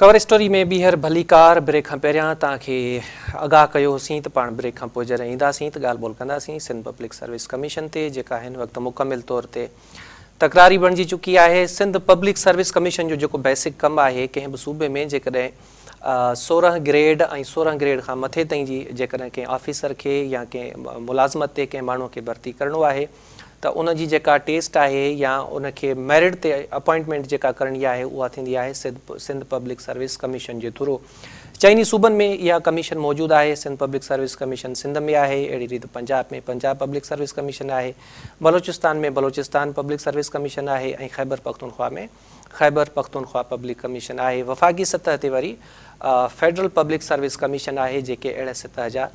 Cover story ۾ ٻيهر ڀليڪار break کان پهريان توهان کي آگاهه ڪيو هوسين ته پاڻ بريڪ کان پوء جڏهن اينداسين ته ڳالهه ٻولهه ڪنداسين سنڌ پبلڪ سروس ڪميشن تي جيڪا هن وقت مڪمل طور تي تڪراري بڻجي چڪي آهي سنڌ پبلڪ سروس ڪميشن جو جيڪو بيسڪ ڪم آهي ڪنهن به صوبي ۾ جيڪڏهن 16 گريڊ ۽ 16 گريڊ کان مٿي تائين جي جيڪڏهن ڪنهن آفيسر کي يا ڪنهن ملازمت تي ڪنهن ماڻهو کي ڀرتي ڪرڻو آهي ته ان جي جيڪا ٽيسٽ آهي يا ان کي ميرٽ تي اپائنٽمينٽ جيڪا ڪرڻي آهي اها ٿيندي آهي سنڌ پبلڪ سروس ڪميشن جي ٿرو. چئني صوبن ۾ اها ڪميشن موجود آهي. Sindh public service commission Sindh ۾ آهي، اهڙي ريت Punjab ۾ Punjab public service commission آهي، Balochistan ۾ Balochistan public service commission آهي ۽ خيبر پختونخوا ۾ خيبر پختونخوا پبلڪ ڪميشن آهي. وفاقي سطح تي وري فيڊرل پبلڪ سروس ڪميشن آهي جيڪي اهڙي سطح جا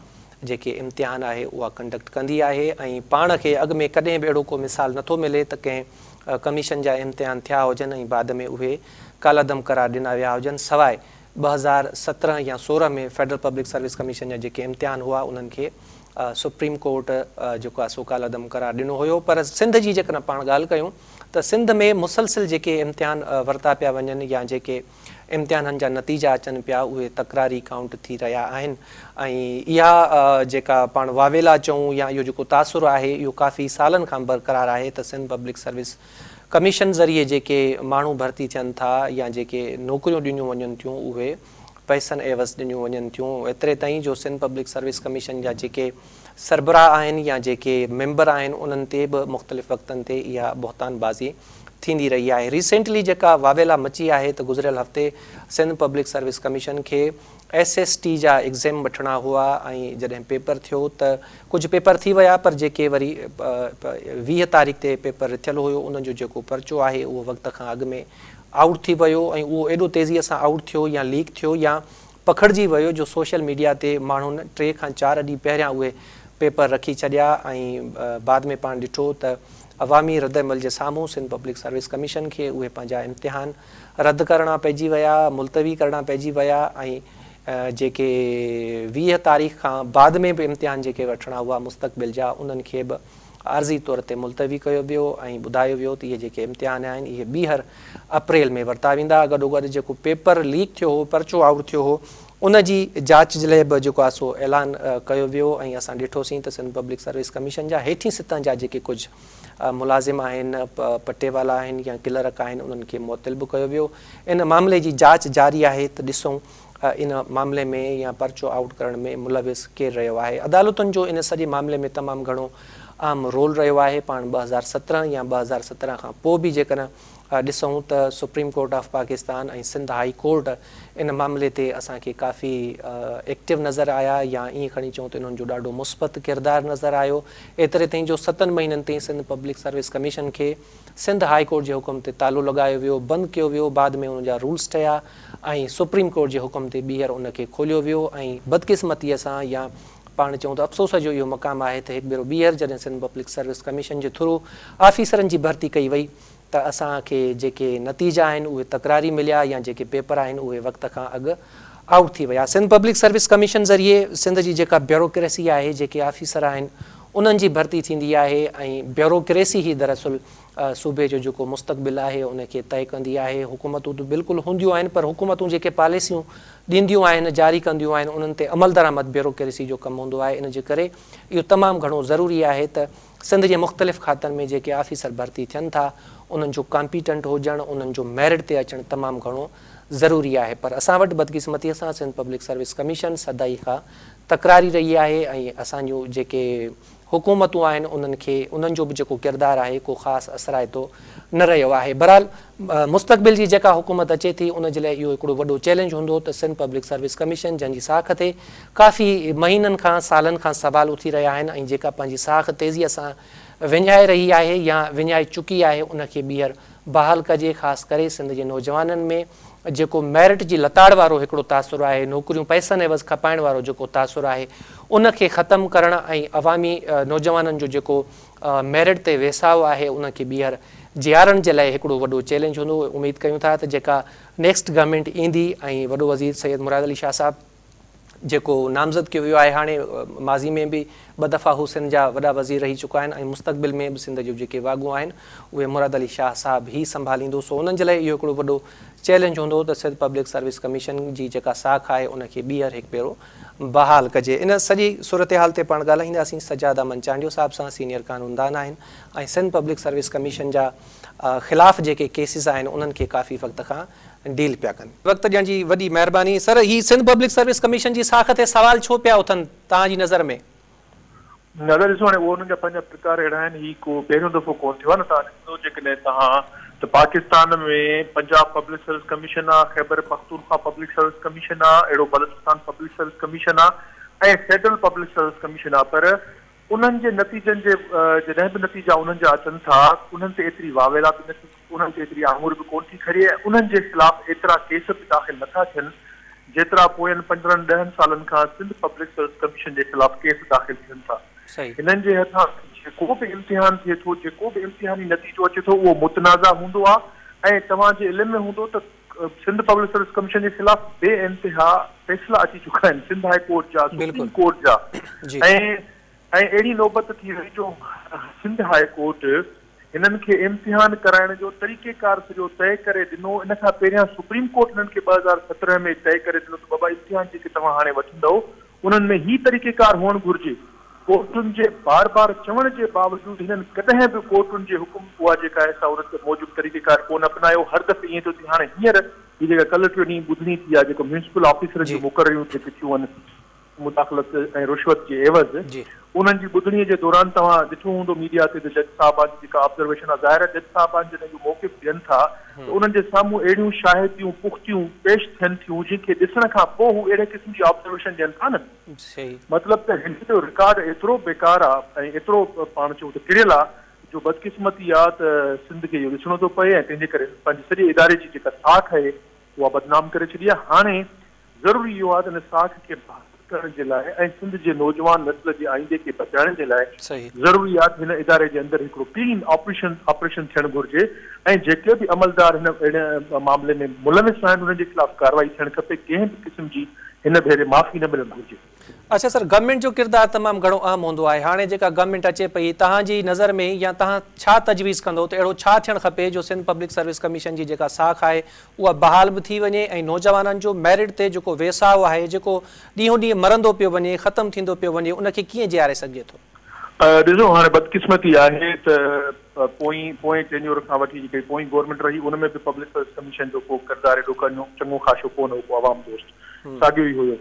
جيڪي امتحان آهي اها ڪنڊڪٽ ڪندي آهي ۽ پاڻ کي اڳ ۾ ڪڏهن به اهڙو ڪو مثال نٿو ملي ته ڪنهن ڪميشن جا امتحان ٿيا هجن ۽ بعد ۾ اهي ڪالعدم قرار ڏنا ويا هجن سواء 2017 يا 16 ۾ فيڊرل پبلڪ سروس ڪميشن جا جيڪي امتحان هئا انهن کي سپريم ڪورٽ جيڪو آهي سو ڪالعدم قرار ڏنو هيو پر سنڌ جي جيڪڏهن پاڻ ڳالهه ڪيون ته سنڌ ۾ مسلسل جيڪي امتحان ورتا پيا وڃن يا جيڪي امتحانن جا نتيجا اچن پيا اهي تڪراري ڪائونٽ ٿي رهيا آهن ۽ اها جيڪا پاڻ واويلا چئون يا اهو جيڪو تاثر آهي اهو ڪافي سالن کان برقرار آهي ته سنڌ پبلڪ سروس ڪميشن ذريعي جيڪي ماڻهو ڀرتي ٿين ٿا يا جيڪي نوڪريون ڏنيون وڃن ٿيون اهي پئسن عيوض ڏنيون وڃن ٿيون ايتري تائين جو سنڌ پبلڪ سروس ڪميشن جا جيڪي سربراهه آهن يا جيڪي ميمبر آهن انهن تي به مختلف وقتن تي اها بهتان بازي ٿيندي رهي آهي. ريسينٽلي جيڪا واويلا مچي آهي ته گذريل هفتي سنڌ پبلڪ سروس ڪميشن کي ايس ايس ٽي جا ايگزيم وٺڻا هئا ۽ جڏهن پيپر ٿيو ته ڪجهه پيپر ٿي ويا پر جيڪي وري 20 تاريخ تي پيپر رٿيل هيو ان جو جيڪو پرچو آهي اهو وقت کان اڳ ۾ آئوٽ ٿي ويو ۽ اهو ايڏو تيزي سان آئوٽ ٿيو يا ليڪ ٿيو يا پکڙجي ويو جو سوشل ميڊيا تي ماڻهن ٽي کان چار ڏينهن پهريان اهي پيپر رکي ڇڏيا ۽ بعد ۾ پاڻ ڏٺو ته عوامي ردعمل جي سامهون سنڌ پبلڪ سروس ڪميشن کي اهي پنهنجا امتحان رد ڪرڻا پئجي ويا، ملتوي ڪرڻا پئجي ويا ۽ جيڪي 20 تاريخ کان بعد ۾ به امتحان جيڪي وٺڻا هئا مستقبل جا انهن کي به عارضي طور تي ملتوي ڪيو ويو ۽ ٻڌايو ويو ته اهي جيڪي امتحان آهن اهي ٻيهر اپريل ۾ ورتا ويندا. گڏوگڏ جيڪو پيپر ليڪ ٿيو هو، پرچو آئوٽ ٿيو هو، ان جي جاچ جي لاء به جيڪو آهي سو اعلان ڪيو ويو ۽ اسان ڏٺوسين ته سنڌ پبلڪ سروس ڪميشن جا هيٺين سطح جا جيڪي ڪجهه ملازم آهن، پٽيوالا آهن يا ڪلرڪ آهن انهن کي معطل به ڪيو ويو. ان معاملي جي جاچ جاري آهي ته ڏسون ان معاملي ۾ يا پرچو آئوٽ ڪرڻ ۾ ملوث ڪير رهيو آهي. عدالتن جو ان سڄي معاملي ۾ تمام گهڻو اهم رول رهيو آهي. پاڻ 2017 يا 2017 کان پوء به جيڪڏهن ڏسون ته supreme court of Pakistan ۽ Sindh high court ان معاملي تي اسان کي ڪافي ايڪٽو نظر آيا يا ائين کڻي چئون ته انهن جو ڏاڍو مثبت ڪردار نظر آيو. ايتري تائين جو ستن مهينن تائين سنڌ پبلڪ سروس ڪميشن کي سنڌ هائي ڪورٽ جي حڪم تي تالو لڳايو ويو، بند ڪيو ويو، بعد ۾ ان جا رولس ٺهيا ۽ سپريم ڪورٽ جي حڪم تي ٻيهر ان کي کوليو ويو ۽ بدقسمتيء سان يا پاڻ چئون ته افسوس جو اهو مقام آهي ته هڪ ڀيرو ٻيهر جڏهن سنڌ پبلڪ سروس ڪميشن جي ٿرو آفيسرن جي ڀرتي ڪئي وئي ته اسان کي جيڪي نتيجا آهن اهي تڪراري مليا يا جيڪي پيپر آهن اهي وقت کان اڳ آئوٽ ٿي ويا. سنڌ پبلڪ سروس ڪميشن ذريعي سنڌ جي جيڪا بيوروڪريسي آهي جيڪي آفيسر آهن انهن جي ڀرتي ٿيندي آهي ۽ بيوروڪريسي ئي دراصل صوبي جو جيڪو مستقبل آهي ان کي طئي ڪندي آهي. حڪومتون ته بلڪل هونديون آهن پر حڪومتون جيڪي پاليسيون ڏينديون آهن جاري ڪنديون آهن انهن تي عملدرآمد بيوروڪريسي جو ڪم هوندو آهي ان جي ڪري اهو تمام گهڻو ضروري آهي ته سنڌ جي مختلف کاتن ۾ جيڪي آفيسر ڀرتي ٿين ٿا انهن جو ڪامپيٽنٽ هجڻ انهن جو ميرٽ تي اچڻ تمام گهڻو ضروري آهي پر اسان وٽ بدقسمتي سان سنڌ پبلڪ سروس ڪميشن سدائين کان تڪراري رهي آهي ۽ اسان جون جيڪي حڪومتون آهن انهن کي انهن جو به جيڪو ڪردار آهي ڪو خاص اثرائتو نه رهيو آهي بهرحال مستقبل جي جيڪا حڪومت اچي ٿي ان جي لاء اهو هڪڙو وڏو چئلينج هوندو ته سنڌ پبلڪ سروس ڪميشن جنهن جي ساک تي ڪافي مهينن کان سالن کان سوال اٿي رهيا آهن ۽ جيڪا پنهنجي ساک تيزيء سان وڃائي رهي آهي يا وڃائي چڪي آهي ان کي ٻيهر بحال ڪجي خاص ڪري سنڌ جي نوجوانن ۾ جيڪو ميرٽ جي لتاڙ وارو هڪڙو تاثر آهي، نوڪريون پئسن عيوض کپائڻ وارو جيڪو تاثر آهي، ان کي ختم ڪرڻ ۽ عوامي نوجوانن جو جيڪو ميرٽ تي ويساهه آهي، ان کي ٻيهر جيارڻ جي لاء هڪڙو وڏو چئلينج هوندو. اميد ڪيون ٿا ته جيڪا نيڪسٽ گورنمينٽ ايندي ۽ وڏو وزير سيد مراد علي شاهه صاحب، جيڪو نامزد ڪيو ويو آهي هاڻي ماضي ۾ به ٻه دفعا هو سنڌ جا وڏا وزير رهي چڪا آهن ۽ مستقبل ۾ به سنڌ جون جيڪي واڳون آهن اهي مراد علي شاهه صاحب ئي سنڀاليندو سو انهن جي لاء اهو هڪڙو وڏو چئلينج هوندو ته سنڌ پبلڪ سروس ڪميشن جي جيڪا ساک آهي ان کي ٻيهر هڪ ڀيرو بحال ڪجي. ان سڄي صورتحال تي پاڻ ڳالهائينداسين سجاد احمد چانڊيو صاحب سان سينيئر قانوندان آهن ۽ سنڌ پبلڪ سروس ڪميشن جا خلاف جيڪي ڪيسز آهن انهن کي ڪافي وقت کان ڊيل پيا ڪن. وقت ڏيڻ جي وڏي مهرباني. سر هي سنڌ پبلڪ سروس ڪميشن جي ساک تي سوال ڇو پيا اٿن توهان جي نظر ۾؟ دادا ڏسو هاڻي اهو انهن جا پنهنجا پرڪار اهڙا آهن هي ڪو پهريون دفعو ڪونه ٿيو آهي نه توهان ڏسندو جيڪڏهن توهان ته Pakistan ۾ Punjab public service commission آهي Khyber Pakhtunkhwa public service commission آهي اهڙو بلوچستان پبلڪ سروس ڪميشن آهي ۽ فيڊرل پبلڪ سروس ڪميشن آهي پر انهن جي نتيجن جي جڏهن به نتيجا انهن جا اچن ٿا انهن تي ايتري واويلا به نه ٿي انهن تي ايتري آڱر به ڪونه ٿي کڄي ۽ انهن جي خلاف ايترا ڪيس به داخل نه ٿا ٿين جيترا پوين پندرهن ڏهن سالن کان سنڌ پبلڪ سروس ڪميشن جي خلاف ڪيس داخل ٿين ٿا. هنن جي هٿان جيڪو به امتحان ٿئي ٿو جيڪو به امتحاني نتيجو اچي ٿو اهو متنازع هوندو آهي ۽ توهان جي علم ۾ هوندو ته سنڌ پبلڪ سروس ڪميشن جي خلاف بي انتها فيصلا اچي چڪا آهن سنڌ هاء ڪورٽ جا سپريم ڪورٽ جا ۽ ۽ اهڙي نوبت ٿي وئي جو سنڌ هاء ڪورٽ هنن کي امتحان ڪرائڻ جو طريقيڪار سڄو طئي ڪري ڏنو ان کان پهريان سپريم ڪورٽ هنن کي 2017 ۾ طئي ڪري ڏنو ته بابا امتحان جيڪي توهان هاڻي وٺندؤ انهن ۾ هي طريقيڪار هئڻ گهرجي. ڪورٽن جي بار بار چوڻ جي باوجود هنن ڪڏهن به ڪورٽن جي حڪم اها جيڪا آهي سا ان موجب طريقيڪار ڪونه اپنايو هر دفعي ائين ٿو ٿئي هاڻي هينئر هي جيڪا ڪلهه ٽيون ڏينهن ٻڌڻي ٿي آهي جيڪو ميونسپل آفيسرن جون مقرريون جيڪي ٿيون آهن مداخلت ۽ رشوت جي عيوض انهن جي ٻڌڻي جي دوران توهان ڏٺو هوندو ميڊيا تي ته جج صاحبان جي جيڪا آبزرويشن آهي ظاهر آهي جج صاحبان جڏهن اهو موقف ڏين ٿا ته انهن جي سامهون اهڙيون شاهديون پختيون پيش ٿين ٿيون جن کي ڏسڻ کان پوء هو اهڙي قسم جي آبزرويشن ڏين ٿا نه مطلب ته هن جو رڪارڊ ايترو بيڪار آ ۽ ايترو پاڻ چئون ته ڪريل آ جو بدقسمتي آ ته سنڌ کي اهو ڏسڻو ٿو پئي ۽ تنهن جي ڪري هن پنهنجي سڄي اداري جي جيڪا ساک آهي اها بدنام ڪري ڇڏي آ هاڻي ضروري اهو آ ته ان ساک کي بحال ڪرڻ جي لاء ۽ سنڌ جي نوجوان نسل جي آئيندي کي بچائڻ جي لاء ضروري آ ته هن اداري جي اندر هڪڙو ڪلين آپريشن آپريشن ٿيڻ گهرجي ۽ جيڪي به عملدار هن اهڙي معاملي ۾ ملوث آهن انهن جي خلاف ڪارروائي ٿيڻ کپي ڪنهن به قسم جي هن ڀيري معافي نه ملڻ گهرجي. اڇا سر گورنمينٽ جو ڪردار تمام گهڻو اهم هوندو آهي هاڻي جيڪا گورنمينٽ اچي پئي توهان جي نظر ۾ يا توهان ڇا تجويز ڪندو ته اهڙو ڇا ٿيڻ کپي جو سنڌ پبلڪ سروس ڪميشن جي جيڪا ساک آهي اها بحال به ٿي وڃي ۽ نوجوانن جو ميرٽ تي جيڪو ويساهه آهي جيڪو ڏينهون ڏينهن مرندو پيو وڃي ختم ٿيندو پيو وڃي ان کي ڪيئن جياري سگهجي ٿو؟ ڏسو هاڻي بدقسمتي آهي ته پوئين پوئين ٽينيور کان وٺي جيڪي پوئين گورنمينٽ رهي ان ۾ به پبلڪ سروس ڪميشن جو ڪو ڪردار ايڏو ڪنو چڱو خاشو ڪونه هو ڪو عوام دوست ساڳيو ئي هيو.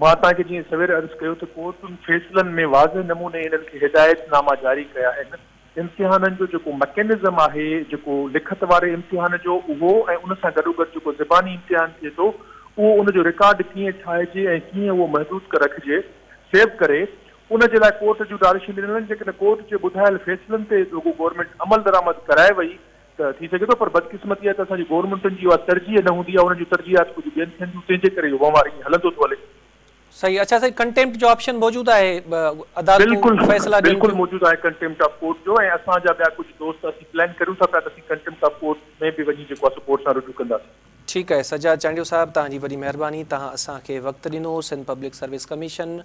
مان توهان کي جيئن سوير عرض ڪيو ته ڪورٽن فيصلن ۾ واضح نموني هنن کي هدايت ناما جاري ڪيا آهن امتحانن جو جيڪو مڪينزم آهي جيڪو لکت واري امتحان جو اهو ۽ ان سان گڏوگڏ جيڪو زباني امتحان ٿئي ٿو اهو ان جو رڪارڊ ڪيئن ٺاهجي ۽ ڪيئن اهو محدود رکجي سيو ڪري ان جي لاء ڪورٽ جون ڊائريڪشن ڏنل آهن، جيڪڏهن ڪورٽ جي ٻڌايل فيصلن تي رڳو گورنمينٽ عملدرآمد ڪرائي وئي ته ٿي سگهي ٿو پر بدقسمتي آهي ته اسان جي گورنمينٽن جي اها ترجيح نه هوندي آهي، انهن جون ترجيحات ڪجهه ٻين ٿين ٿيون، تنهن جي ڪري اهو وهنوار ائين هلندو ٿو هلي. صحيح اڇا سائين ڪنٽيمپٽ جو آپشن موجود آهي عدالتون فيصلا ڏين بلڪل موجود آهي ڪنٽيمپٽ آف ڪورٽ جو ۽ اسان جا ٻيا ڪجهه دوست اسين پلان ڪريون ٿا پيا ته اسين ڪنٽيمپٽ آف ڪورٽ ۾ به وڃي جيڪو آهي سو ڪورٽ سان رجوع ڪنداسين. ٺيڪ آهي سجاد چانڊيو صاحب توهان جي وڏي مهرباني توهان اسان کي وقت ڏنو Sindh public service commission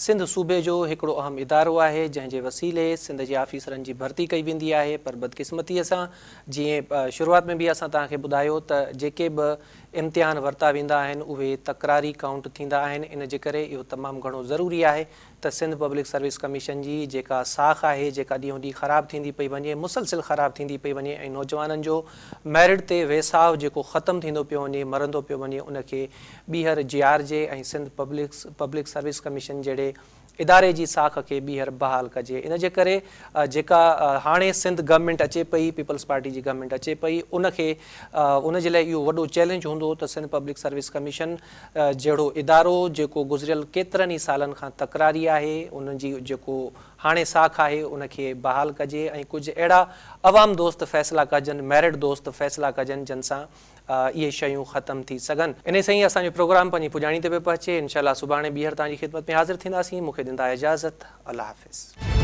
Sindh صوبي جو هڪڙو اهم ادارو آهي جنهن جي وسيلي سنڌ جي آفيسرن جي ڀرتي ڪئي ويندي آهي پر بدقسمتي سان جيئن شروعات ۾ به اسان توهان کي ٻڌايو ته جيڪي به امتحان ورتا ويندا آهن اهي تڪراري ڪائونٽ ٿيندا آهن ان جي ڪري اهو تمام گهڻو ضروري آهي ته سنڌ پبلڪ سروس ڪميشن جي جيڪا ساک آهي جيڪا ڏينهون ڏينهن خراب ٿيندي پئي وڃي مسلسل خراب ٿيندي پئي وڃي ۽ نوجوانن جو ميرٽ تي ويساهه جيڪو ختم ٿيندو پيو وڃي مرندو پيو وڃي ان کي ٻيهر جيارجي ۽ سنڌ پبلڪ سروس ڪميشن جهڙي اداري جي ساک کي ٻيهر بحال ڪجي ان جي ڪري جيڪا هاڻي سنڌ گورنمينٽ اچي پئي پيپلز پارٽي جي گورنمينٽ اچي پئي ان کي ان جي لاء اهو وڏو چئلينج هوندو ته سنڌ پبلڪ سروس ڪميشن جهڙو ادارو جيڪو گذريل ڪيترن ئي سالن کان تڪراري آهي ان جي جيڪو هاڻي ساک آهي ان کي بحال ڪجي ۽ ڪجهه اهڙا عوام دوست فيصلا ڪجن ميرٽ دوست فيصلا ڪجن جن سان اهي شيون ختم ٿي سگهن. انهي سان ئي اسان جو پروگرام پنهنجي پڄاڻي تي پيو پهچي. انشاء الله سڀاڻي ٻيهر توهان جي خدمت ۾ حاضر ٿينداسين. مون کي ڏيندا اجازت. الله حافظ.